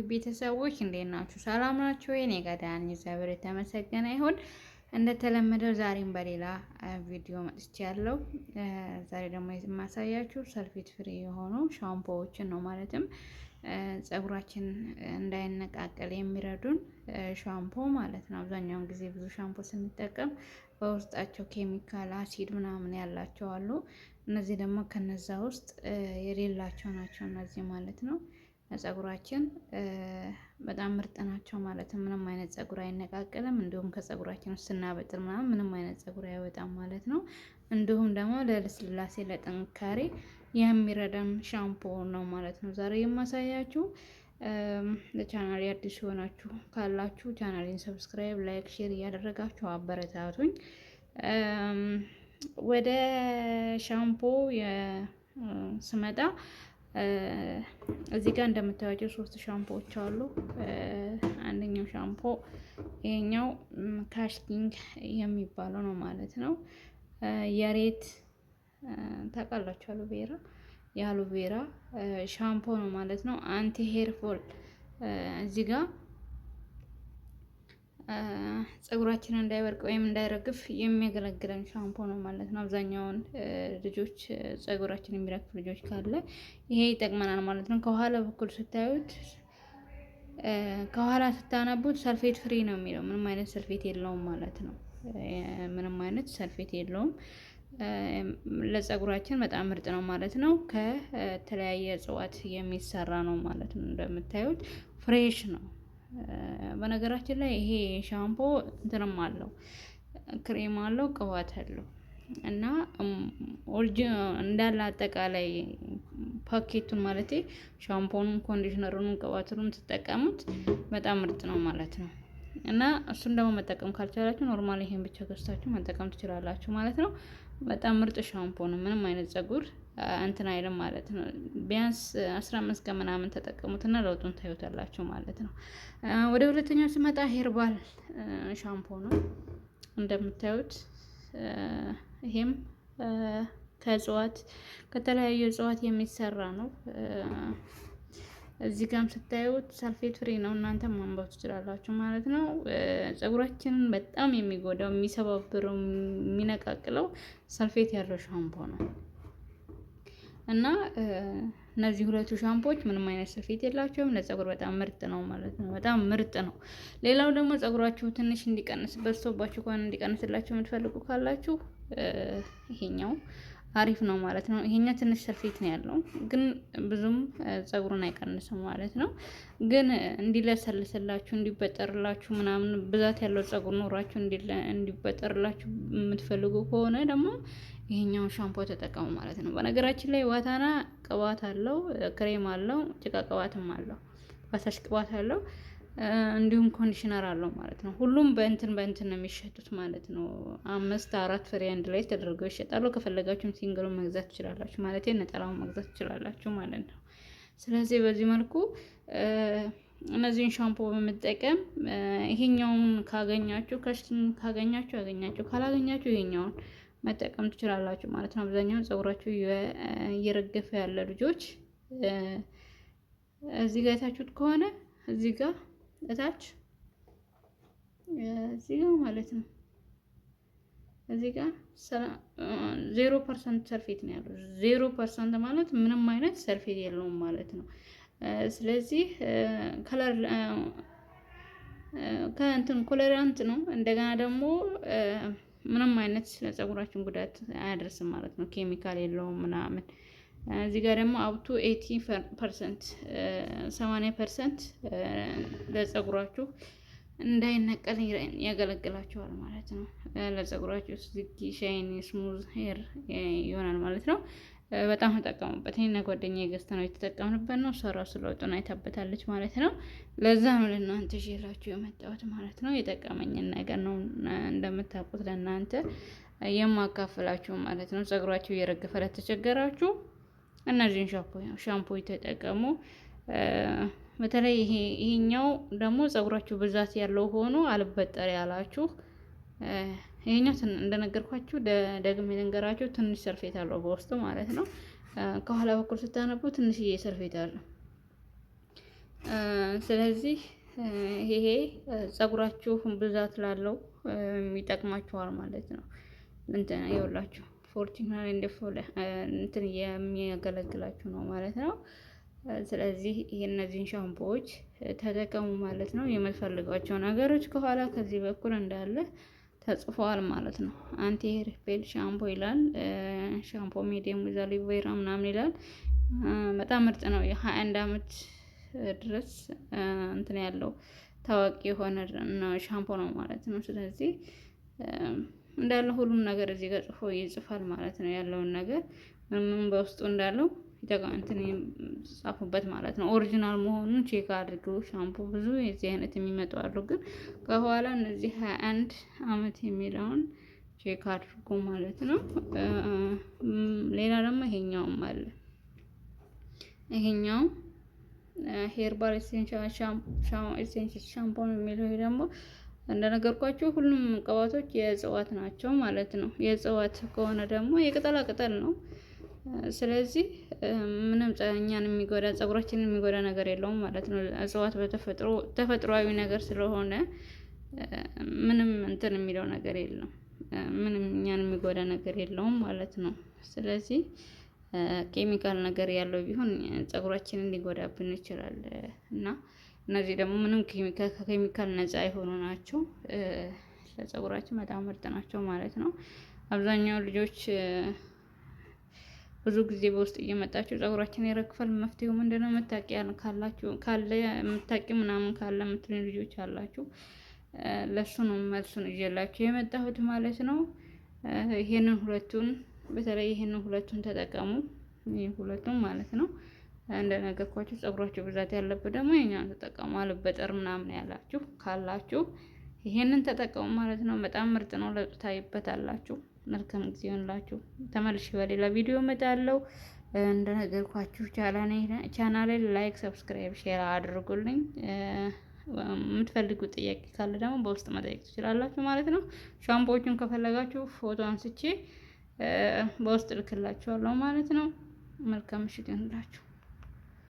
ዩቲዩብ ቤተሰቦች እንዴት ናችሁ? ሰላም ናችሁ? እኔ ጋር ደህና ነኝ፣ እግዚአብሔር የተመሰገነ ይሁን። እንደተለመደው ዛሬም በሌላ ቪዲዮ መጥቻለሁ። ዛሬ ደግሞ የማሳያችሁ sulfate free የሆኑ ሻምፖዎችን ነው። ማለትም ፀጉራችን እንዳይነቃቀል የሚረዱን ሻምፖ ማለት ነው። አብዛኛውን ጊዜ ብዙ ሻምፖ ስንጠቀም በውስጣቸው ኬሚካል፣ አሲድ ምናምን ያላቸው አሉ። እነዚህ ደግሞ ከነዛ ውስጥ የሌላቸው ናቸው እነዚህ ማለት ነው። ፀጉራችን በጣም ምርጥ ናቸው ማለት ነው። ምንም አይነት ፀጉር አይነቃቀልም። እንዲሁም ከፀጉራችን ውስጥ ስናበጥር ምናምን ምንም አይነት ፀጉር አይወጣም ማለት ነው። እንዲሁም ደግሞ ለልስላሴ ለጥንካሬ የሚረዳን ሻምፖ ነው ማለት ነው። ዛሬ የማሳያችሁ ለቻናሌ አዲስ የሆናችሁ ካላችሁ ቻናሌን subscribe፣ like፣ share እያደረጋችሁ አበረታቱኝ። ወደ ሻምፖ ስመጣ እዚህ ጋር እንደምታዩቸው ሶስት ሻምፖዎች አሉ። አንደኛው ሻምፖ ይሄኛው Kesh King የሚባለው ነው ማለት ነው። የሬት ታውቃላችሁ፣ aloe vera የ aloe vera ሻምፖ ነው ማለት ነው። Anti hair fall እዚህ ጋር ፀጉራችንን እንዳይወድቅ ወይም እንዳይረግፍ የሚያገለግለን ሻምፖ ነው ማለት ነው። አብዛኛውን ልጆች ፀጉራችን የሚረግፍ ልጆች ካለ ይሄ ይጠቅመናል ማለት ነው። ከኋላ በኩል ስታዩት ከኋላ ስታነቡት sulfate free ነው የሚለው፣ ምንም አይነት ሰልፌት የለውም ማለት ነው። ምንም አይነት ሰልፌት የለውም። ለፀጉራችን በጣም ምርጥ ነው ማለት ነው። ከተለያየ እጽዋት የሚሰራ ነው ማለት ነው። እንደምታዩት fresh ነው። በነገራችን ላይ ይሄ ሻምፖ እንትንም አለው፣ ክሬም አለው፣ ቅባት አለው እና እንዳለ አጠቃላይ ፓኬቱን ማለት ሻምፖኑን፣ conditioner ኡን፣ ቅባቱንም ትጠቀሙት በጣም ምርጥ ነው ማለት ነው። እና እሱን ደግሞ መጠቀም ካልቻላችሁ normal ይሄን ብቻ ገዝታችሁ መጠቀም ትችላላችሁ ማለት ነው። በጣም ምርጥ ሻምፖ ነው። ምንም አይነት ጸጉር እንትን አይልም ማለት ነው። ቢያንስ 15 ቀን ምናምን ተጠቀሙትና ለውጡን ታዩታላችሁ ማለት ነው። ወደ ሁለተኛው ስመጣ herbal ሻምፖ ነው እንደምታዩት። ይሄም ከእጽዋት ከተለያዩ እጽዋት የሚሰራ ነው። እዚህ ጋም ስታዩት sulfate free ነው። እናንተ ማንበብ ትችላላችሁ ማለት ነው። ፀጉራችንን በጣም የሚጎዳው፣ የሚሰባብረው፣ የሚነቃቅለው ሰልፌት ያለው ሻምፖ ነው እና እነዚህ ሁለቱ ሻምፖዎች ምንም አይነት ሰልፌት የላቸውም። ለፀጉር በጣም ምርጥ ነው ማለት ነው። በጣም ምርጥ ነው። ሌላው ደግሞ ፀጉራችሁ ትንሽ እንዲቀንስ፣ በዝቶባችሁ ከሆነ እንዲቀንስላችሁ የምትፈልጉ ካላችሁ ይሄኛው አሪፍ ነው ማለት ነው። ይሄኛው ትንሽ ሰልፌት ነው ያለው፣ ግን ብዙም ፀጉሩን አይቀንስም ማለት ነው። ግን እንዲለሰልስላችሁ፣ እንዲበጠርላችሁ ምናምን፣ ብዛት ያለው ፀጉር ኖሯችሁ እንዲበጠርላችሁ የምትፈልጉ ከሆነ ደግሞ ይሄኛውን ሻምፖ ተጠቀሙ ማለት ነው። በነገራችን ላይ ዋታና ቅባት አለው፣ ክሬም አለው፣ ጭቃ ቅባትም አለው፣ ፈሳሽ ቅባት አለው፣ እንዲሁም conditioner አለው ማለት ነው። ሁሉም በእንትን በእንትን ነው የሚሸጡት ማለት ነው። አምስት አራት ፍሬ አንድ ላይ ተደርገው ይሸጣሉ። ከፈለጋችሁም single ኡን መግዛት ትችላላችሁ ማለት ነጠላውን መግዛት ትችላላችሁ ማለት ነው። ስለዚህ በዚህ መልኩ እነዚህን ሻምፖ በመጠቀም ይሄኛውን ካገኛችሁ፣ Kesh King ካገኛችሁ ያገኛችሁ፣ ካላገኛችሁ ይሄኛውን መጠቀም ትችላላችሁ ማለት ነው። አብዛኛውን ፀጉራችሁ እየረገፈ ያለ ልጆች እዚህ ጋር የታችሁት ከሆነ እዚህ ጋር እታች እዚህ ጋር ማለት ነው። እዚህ ጋር 0% ሰልፌት ነው ያለው። 0% ማለት ምንም አይነት ሰልፌት የለውም ማለት ነው። ስለዚህ color ከእንትን colorant ነው። እንደገና ደግሞ ምንም አይነት ለፀጉራችን ጉዳት አያደርስም ማለት ነው። ኬሚካል የለውም ምናምን። እዚህ ጋር ደግሞ up to 80%፣ 80% ለፀጉራችሁ እንዳይነቀል ያገለግላችኋል ማለት ነው። ለፀጉራችሁ silky, shiny, smooth hair ይሆናል ማለት ነው። በጣም ተጠቀሙበት። እኔና ጓደኛዬ ገዝተን ነው የተጠቀምንበት ነው። እሷ ራሱ ለውጡን አይታበታለች ማለት ነው። ለዛ ነው ለእናንተ ይዤላችሁ የመጣሁት ማለት ነው። የጠቀመኝን ነገር ነው እንደምታውቁት ለእናንተ የማካፍላችሁ ማለት ነው። ፀጉራችሁ እየረገፈ ለተቸገራችሁ እነዚህን ሻምፖ ተጠቀሙ። በተለይ ይሄኛው ደግሞ ፀጉራችሁ ብዛት ያለው ሆኖ አልበጠር ያላችሁ፣ ይሄኛው እንደነገርኳችሁ፣ ደግሜ ልንገራችሁ፣ ትንሽ ሰልፌት አለው በውስጡ ማለት ነው። ከኋላ በኩል ስታነቡ ትንሽዬ ሰልፌት አለው። ስለዚህ ይሄ ጸጉራችሁ ብዛት ላለው ይጠቅማችኋል ማለት ነው። እንትን ይኸውላችሁ 14 እንደ እንትን የሚያገለግላችሁ ነው ማለት ነው። ስለዚህ እነዚህን ሻምፖዎች ተጠቀሙ ማለት ነው። የምትፈልጓቸው ነገሮች ከኋላ ከዚህ በኩል እንዳለ ተጽፏል ማለት ነው። Anti hair fall shampoo ይላል። Shampoo medium with aloe vera ምናምን ይላል። በጣም ምርጥ ነው። የ21 አመት ድረስ እንትን ያለው ታዋቂ የሆነ ሻምፖ ነው ማለት ነው። ስለዚህ እንዳለ ሁሉም ነገር እዚህ ጋር ጽፎ ይጽፋል ማለት ነው። ያለውን ነገር ምን በውስጡ እንዳለው እንትን ጻፉበት ማለት ነው። Original መሆኑን check አድርጉ። ሻምፖ ብዙ የዚህ አይነት የሚመጡ አሉ፣ ግን ከኋላ እነዚህ 21 አመት የሚለውን check አድርጉ ማለት ነው። ሌላ ደግሞ ይሄኛውም አለ። ይሄኛው herbal essential shampoo ነው የሚለው። ይሄ ደግሞ እንደነገርኳችሁ ሁሉም ቅባቶች የእጽዋት ናቸው ማለት ነው። የእጽዋት ከሆነ ደግሞ የቅጠላ ቅጠል ነው። ስለዚህ ምንም እኛን የሚጎዳ፣ ፀጉራችንን የሚጎዳ ነገር የለውም ማለት ነው። እጽዋት በተፈጥሮ ተፈጥሯዊ ነገር ስለሆነ ምንም እንትን የሚለው ነገር የለም። ምንም እኛን የሚጎዳ ነገር የለውም ማለት ነው። ስለዚህ ኬሚካል ነገር ያለው ቢሆን ፀጉራችንን ሊጎዳብን ይችላል። እና እነዚህ ደግሞ ምንም ኬሚካል ከኬሚካል ነፃ የሆኑ ናቸው። ለፀጉራችን በጣም ምርጥ ናቸው ማለት ነው። አብዛኛው ልጆች ብዙ ጊዜ በውስጥ እየመጣችሁ ፀጉራችን ይረግፋል፣ መፍትሄው ምንድነው? የምታውቂ ካላችሁ ካለ የምታውቂ ምናምን ካለ የምትሉኝ ልጆች አላችሁ። ለሱ ነው መልሱን ይዤላችሁ የመጣሁት ማለት ነው። ይሄንን ሁለቱን፣ በተለይ ይሄንን ሁለቱን ተጠቀሙ። ይሄ ሁለቱን ማለት ነው። እንደነገርኳችሁ ፀጉራችሁ ብዛት ያለበት ደግሞ የኛውን ተጠቀሙ። አልበጠር ምናምን ያላችሁ ካላችሁ ይሄንን ተጠቀሙ ማለት ነው። በጣም ምርጥ ነው። ለውጥ ታይበታላችሁ። መልካም ጊዜ ይሁንላችሁ። ተመልሼ በሌላ ቪዲዮ እመጣለሁ። እንደነገርኳችሁ ቻናሌ like፣ subscribe፣ share አድርጉልኝ። የምትፈልጉት ጥያቄ ካለ ደግሞ በውስጥ መጠየቅ ትችላላችሁ ማለት ነው። ሻምፖዎቹን ከፈለጋችሁ ፎቶ አንስቼ በውስጥ ልክላችኋለሁ ማለት ነው። መልካም ምሽት ይሁንላችሁ።